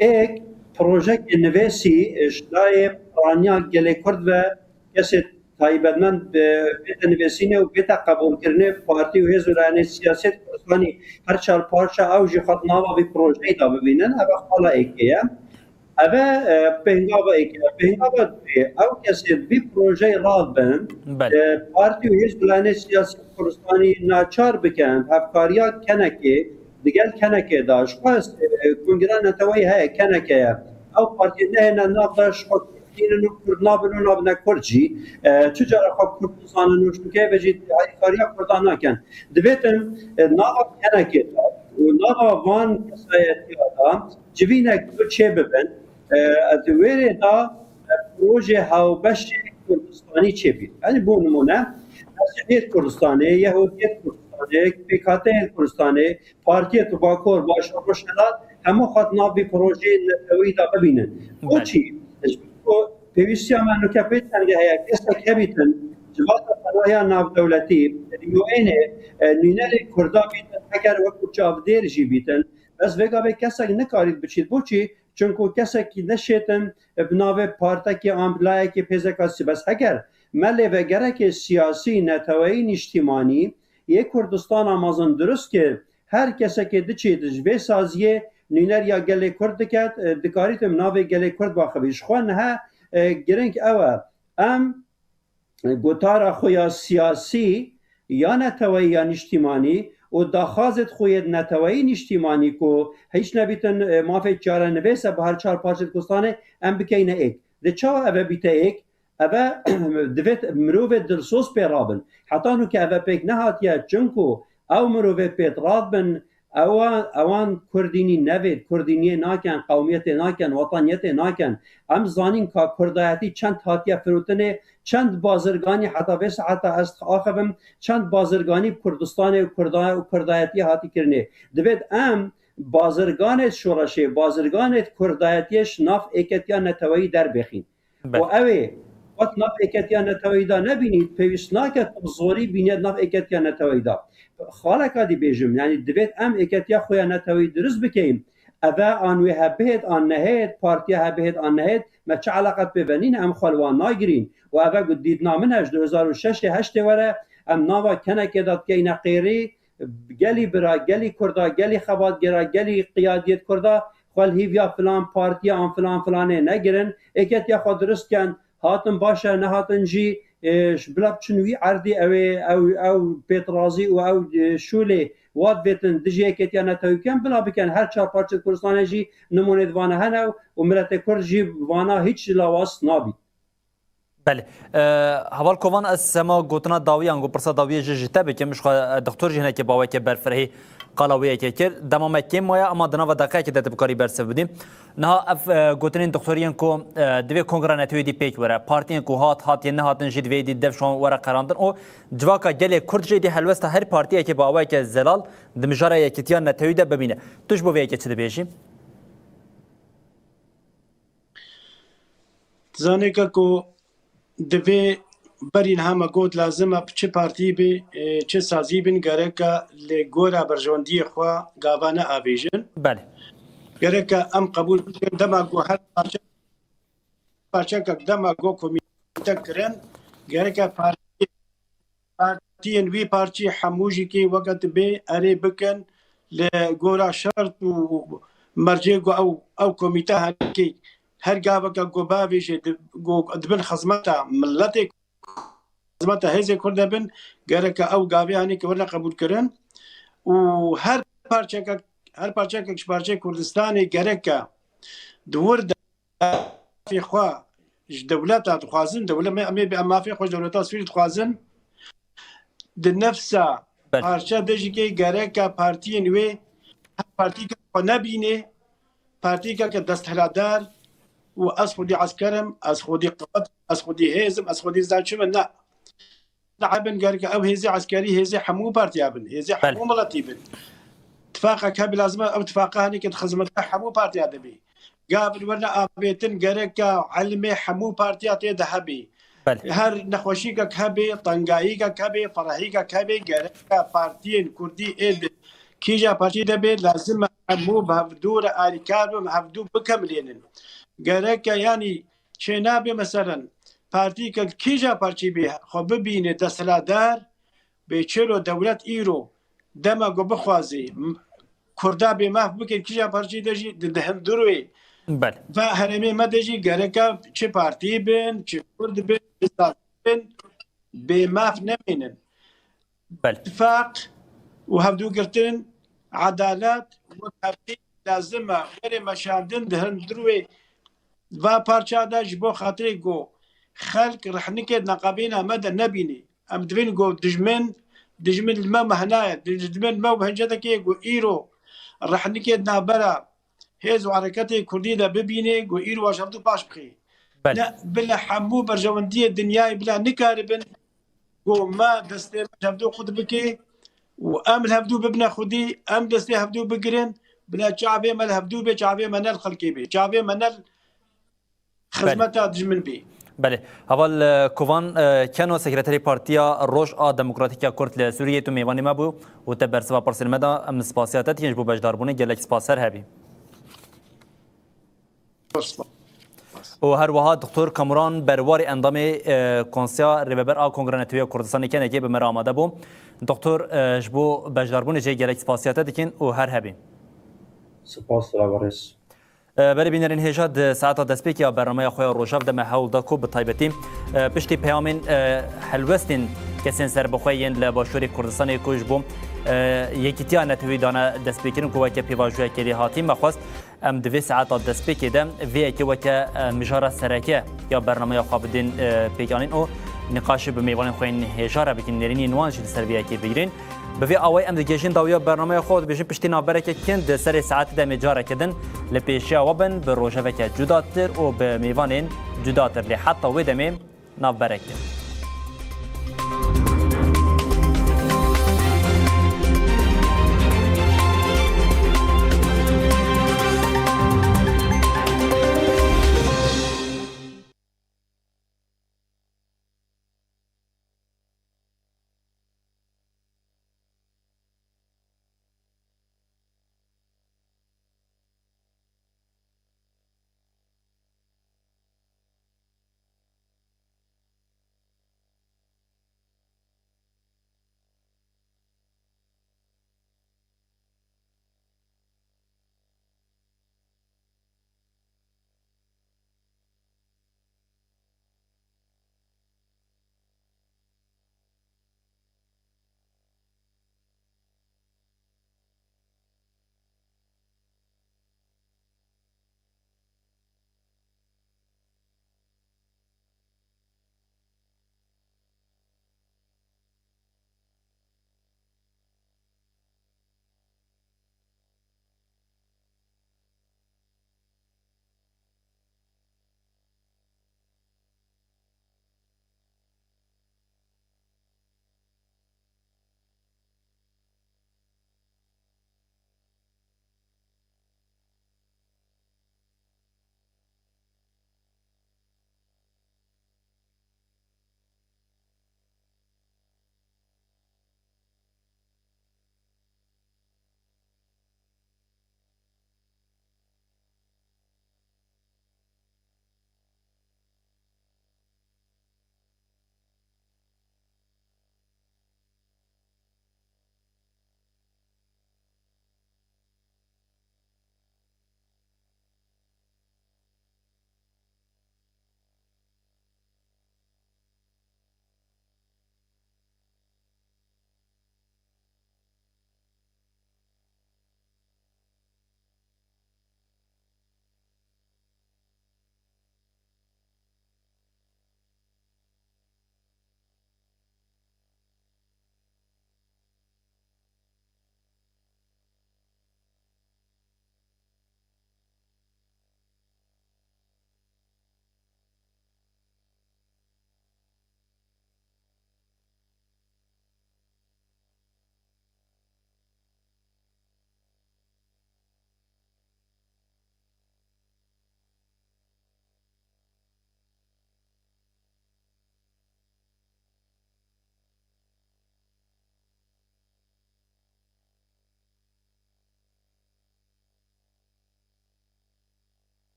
êk projeyekê nivêsî, e, ji layê piraniya gelê Kurd ve kesê taybetmend bi-, bête nivîsînê û bête qebûlkirinê, partî û hêz û layenê siyasî di Kurdistanî her çar parça ew jî xwe di nava vî projeyê de bibînin, eve xala êkê ye. Eve, e, pêngava êkê ye. Pêngava duyê, ew kesê di vî projeyê radibin, Belê. e, partî û hêz û layenê siyasî di Kurdistanî naçar bikin hevkariya kenekê, digel kenekê de. Ji xwe, e, kongira neteweyî heye, keneke ye. Ew partiyê nehêne nav de ji xwe Kurd tînin û Kurd nabin û nabine Kurd jî. E, çi cara xwe Kurd bizanin û ji nûkeyê ve jî alîkariya Kurdan nakin. Divêtin, e, nava kenekê de û nava van kesayetiya de civînek du çê bibin. E, di wê rê de, e, projê hawbeşê Kurdistanî çêbî. Yanî bo nimûne, Mesîhiyê Kurdistanê, Yehûdiyê Kurdistanê, P K K'yê Kurdistanê, partiyê tu Bakur, Başûr, Rojhilat, hemû xwe di nav vî projeyê neteweyî de bibînin. Belê. Boçî? Ji bo pêwîstiya me nuke pê çendê heye, kesek hebîtin, civata tevahiya navdewletî, di U N'ê, e, nûnerê Kurda bîtin, heger wekû çavdêr jî bîtin, bes vê gavê kesek nikarît biçît. Boçî? Çunku kesekî neşêtin bi navê partekê an bi layekê pêzeka sî-, bes heger me lêvegerekê siyasî, neteweyî, nîştîmanî yê Kurdistana mezin dirust kir, her kesekê diçît ji vê saziyê nûner ya gelê Kurd diket, e, dikarît bi navê gelê Kurd baxivî. Ji xwe niha, e, giring ew e. Em gotara xwe ya siyasî, ya neteweyî ya nîştîmanî û daxwazêt xwe yê neteweyî nîştîmanî ku hîç nebîtin, e, mafê çarenivîs e bi her çar parçeyê Kurdistanê, em bikeyne êk. Di çawa eve bîte êk? Eve divêt mirovê dilsoz pê rabin. Heta nûke eve pêk nehatiye, çunku ew mirovê pêt radibin, Ewan, ewan Kurdînî nevêt, Kurdîniyê naken, qewmiyetê naken, wetaniyetê naken. Em zanîn ka Kurdayetî çend hatiye firotinê, çend bazirganî heta vê saeta ez axivim, çend bazirganî bi Kurdistanê û Kurda-, û Kurdayetiyê hatî kirinê. Divêt em bazirganê şoreşê, bazirganê Kurdayetiyê ji nav êketiya neteweyî derbêxîn. Belê. Û ew ê xwe di nav êketiya neteweyî de nebînî, pêwîst nake tu bi zorî bînî di nav êketiya neteweyî de. Xaleka dî bêjim, yanî divêt em êketiya xwe ya neteweyî dirust bikeyin. Eve an wê hebihêt an nehêt, partiya hebihêt an nehêt, me çi eleqet pê ve nîne, em xwe li wan nagirîn. Û eve ku dîtina min e, ji du hezar û şeşê heştê were, em nava kenekê de dikeyne qêrî, gelî bira, gelî Kurda, gelî xebatgera, gelî qiyadiyêt Kurda xwe li hîviya filan partiya an filan filanê negirin. Êketiya xwe dirust ken, hatin baş e, nehatin jî, e, ji bila biçin wî erdî ew ê, ew, ew pêt razî û ew, e, şûlê wa divêtin dijî êketiya netewî bikin, bila bikin. Her çar parçeyê Kurdistanê jî nimûnê di vana hene û miletê Kurd jî vana hîç ji lawaz nabî. Belê. E, Heval Kovan, ez sema gotina dawî yan ku pirsa dawiyê jî ji te bikim. Ji xwe, e, doktor jî hinekî baweke berfirehî qala wê yekê kir. Dema me kêm maye, ama di nava deqeyekê de tu bikarî bersiv bidî. Niha ev, e, gotinên doktoriyên ku, e, divê Kongra Netewî dî pêk were. Partiyên ku hat, hatiye nehatin jî divê dî dev ji wan were qerandin. Û civaka gelê Kurd jî dî helwesta her partiyekê bi awayeke zelal di mijara yekîtiya netewî de bibîne. Tu ji bo vê yekê çi dibêjî? Dizanê ke ku divê berî niha me got lazim e bi çi partî bê, e, çi sazî bin, gereke li gora berjewendiyê xwe gava neavêjin. Belê. Gereke em qebûl bikin dema ku her parçe, parçekek dema ku komîte kirin, gereke partî Partiyên wî parçî hemû jî kê weke tu bê erê bikin, li gora şert û mercê ku ew, ew komîte hene ki her gaveke ku bavêje di-, ku dibin xizmeta milletê, xizmeta hêzê Kurd de bin, gereke ew gavê hene ki werne qebûlkirin û her parçeke, her parçeke ji parçeyê Kurdistanê gereke di wir de mafê xwe ji dewleta dixwazin, dewlet me, em ê bi em mafê xwe ji dewleta Sûrî dixwazin, di nefsa Belê. parçe de jî kê gereke partiyên wê her partîka xwe nebîne, partîka ke desthiladar û ez xwedî esker im, ez xwedî qewet, ez xwedî hêz im, ez xwedî zan çi min, ne. Nehebin gerek ew hêzê eskerî, hêzê hemû partiya bin, hêzê Belê. hemû miletî bin. Tifaqek hebe lazim e, ew tifaqa hene ke di xizmeta hemû partiya de bê. Gavin werne avêtin gereke ilmê hemû partiya tê de hebê. Belê. Her nexweşîkek hebê, tengayîkek hebê, ferehîkek hebê, gereke partiyên kurdî ê di kîja partî de bê, lazim e hemû bi hevdû re alîkar bin, bi hevdû bikemilênin. Gereke, yanî, çênabê, meselen, partîke li kîja partî bê, xwe bibîne desthilatdar, bê çêlo dewlet îro dema ku bixwazê m-, Kurda bê maf bike, kîja partî de jî di, di hundir wê Belê. ve herêmê me de jî gereke çi partî bin, çi Kurd bin, çi sazî bin, bê maf nemînin. Belê. Tifaq û hevdûgirtin, edalet, wekheftî lazim e. Were meşandin di hundir wê va parça de ji bo xatirê ku xelk rehnikê di neqabîna me de nebînî. Em divên ku dijmin, dijmin li me mehna ye. Dijmin me û bi hinceteke ku îro rehnikê di navbera hêz û hereketê kurdî de bibînê, ku îro ji hevdû paş bixê. Belê. Ne, bila hemû berjewendiyê dinyayê bila nikaribin ku me destê me ji hevdû xurt bike û em li hevdû bibine xwedî, em destê hevdû bigirin, bila çavê me li hevdû bê, çavê me ne li xelkê bê, çavê me ne li Belê. xizmeta dijmin bê. Belê. Heval, e, Kovan, e, Keno, sekreterê Partiya Roj a Demokratîk ya Kurd li Sûriyê, tu mêvanê me bû û te bersiva pirsên me da. Em spasiya te dikin ji bo beşdarbûnê, gelek spas, her hebî. Û her wiha Doktor Kamuran Berwarî, endamê, e, Konseya Rêveber a Kongreya Netewî ya Kurdistanê, kenekê bi me re amade bû. Doktor, e, ji bo beşdarbûnê jê gelek spasiya te dikin û her hebî. Spas, Rêberêz. E, belê bînerên hêja, di saeta destpêkê ya bernameya xwe ya rojav de me hewl da ku bi taybetî, e, piştî peyamên, e, helwestên kesên serbixwe yên li Başûrê Kurdistanê ku ji bo, e, yekîtiya netewî dane destpêkirin ku weke pêvajoyekê lê hatî, me xwest em di vê saeta destpêkê de vê yekê weke, e, mijara sereke ya bernameya xwe bidin, e, pêkanîn û nîqaşê bi mêvanên xwe yên hêja re bikin, nêrînên wan jî li ser vê yekê bigirên. Bi vê awayî em digihîjin dawiya bernameya xwe û dibêjin piştî navbereke kin di serê saetê de em ê careke din li pêşiya we bin bi rojeveke cudatir û bi mêvanên cudatir. Lê heta wê demê navberek kin.